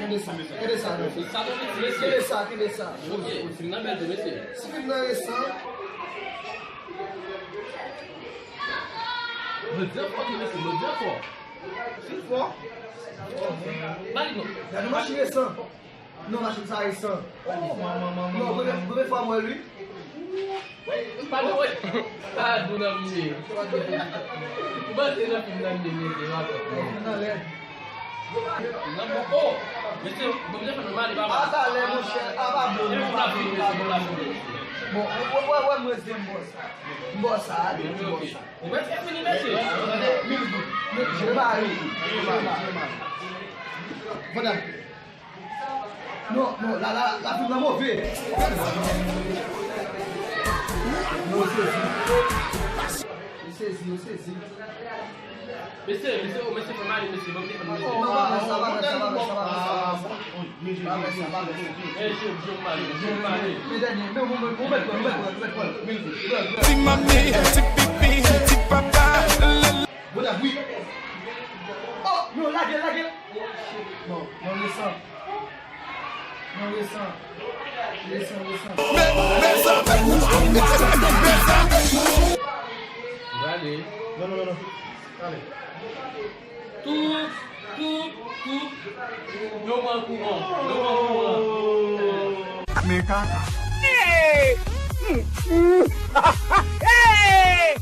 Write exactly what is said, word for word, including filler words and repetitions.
Kenbe sa, kenbe sa, non. Sa bon, mesye, mesye. Kenbe sa, kenbe sa. Ok, fim nan bèl tou, mesye. Si fim nan resan. Mwen di fò, mesye, mwen di fò. Fim fò. Ba li non. Gade machin resan. Non, machin sa resan. Oh, manman, manman. Non, premye, premye fwa mwen, wi. Padon, wi. Padon, nan mye. Ou panse nan fim nan mye, mye, mye, mye. Nan lè. Nan bon, oh, mesye, bon, mesye, fè nou male, papa. A talè, monchè, a pa bon, non, pa bon, pa bon. Bon, wè, wè, wè, mwen se m bò sa. M bò sa, ale, m bò sa. Ou mèt fè fini, mesye. Mil goud. Mil goud. Mil goud. Voilà. Non, non, la, la, la fim nan move. Yo sezi. Yo sezi, yo sezi. Mesye, mesye, oh, mesye, fè male, mesye, ban m defann, mesye. Non, pa fè sa, pa fè sa, pa fè sa, pa fè sa, pa fè sa. Pa fè sa, pa fè sa. Eh, jòm, jòm male, jòm male. Men dènye, men, men, men, men, men, men, men, men. Ti manmi, ti pipi, ti papa, la, la. Bon, la, wi. Oh, non, lage, lage. Bon, non, resan. Non, resan. Resan, resan. Gade. Non, non, non, non. Ale. Tout, tout, tout. Yo pran kouran. Yo pran kouran. Men kaka. Hey! Hey!